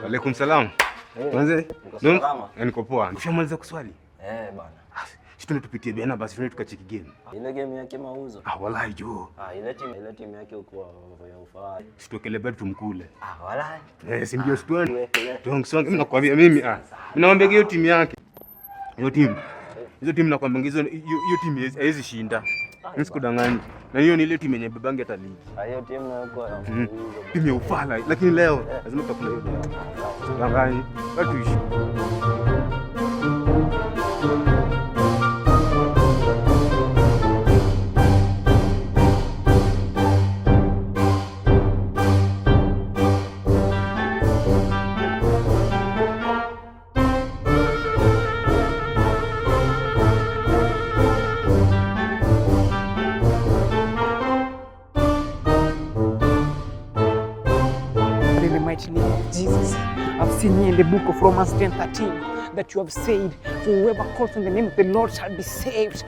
Alaikum salam. Mwanze? Niko poa. Ushamaliza kuswali? Bana. Sisi tupitie bena basi tuende tukacheki game. Ile game yake mauzo. Wallahi jo. Ile timu yake uko ya ufaa. Sitokele bado tumkule. Wallahi. Si ndio stone. Songe mimi nakwambia mimi Mimi naomba hiyo timu yake. Hizo timu nakwambia hiyo timu haiwezi shinda. Mimi sikudanganya. Na hiyo ni ile timu yenye babange hata ligi. Hiyo timu na uko ya timu ya ufala, lakini leo lazima tutakula hiyo. Danganya. Tuishi. Jesus, I've seen here in the book of Romans 10:13 that you have said, for whoever calls on the name of the Lord shall be saved.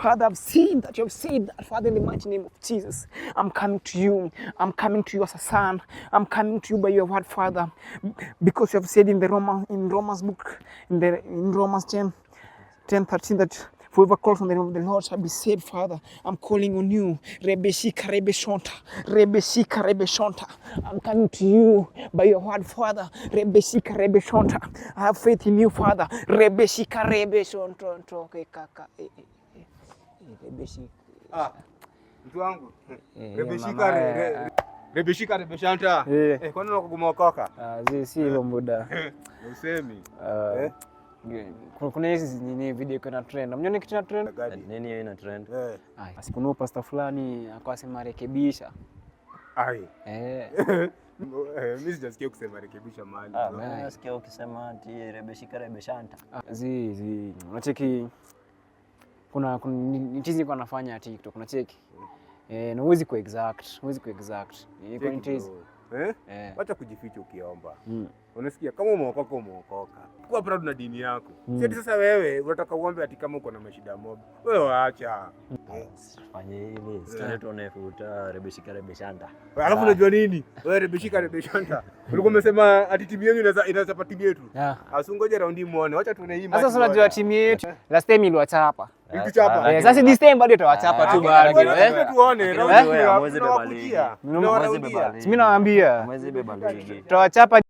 Father, I've seen that you have said that, Father, in the mighty name of Jesus. I'm coming to you. I'm coming to you as a son. I'm coming to you by your word, Father, because you have said in Romans book, in Romans 10:13 that whoever calls on the name of the Lord shall be saved, Father. I'm calling on you. Rebeshika Rebeshonta. Rebeshika Rebeshonta. I'm coming to you by your word, Father. Rebeshika Rebeshonta. I have faith in you, Father. Rebeshika Rebeshonta. Rebeshika. Mtu wangu. Rebeshika Rebeshonta. Kwa nini unakugumokoka? Si hilo muda. Usemi. Kuna hizi nini video kuna trend. Mnyoni kitu na trend? Nini hiyo ina trend? Asikunua pasta fulani akasema rekebisha. Mimi sijasikia kusema rekebisha mahali. Mimi nasikia ukisema ati Rebeshika Rebeshanta. Unacheki kuna nitizi kwa nafanya TikTok unacheki. Na huwezi ku exact. Iko nitizi. Wacha kujificha ukiomba. Unasikia kama umeokoka. Kuwa proud na dini yako. Si sasa wewe unataka uombe ati kama uko na mashida mob. Wewe waacha. Fanye hili. Sasa tunafuta Rebeshika Rebeshanta. Alafu unajua nini? Wewe Rebeshika Rebeshanta. Ulikuwa umesema ati timu yenu inaweza pata timu yetu. Asungoje raundi muone. Wacha tuone hii match. Sasa unajua timu yetu last time iliwachapa. Ilichapa. Sasa this time bado itawachapa tu bado. Tuone raundi ya mwezi beba ligi. Mimi nawaambia. Mwezi beba ligi. Tutawachapa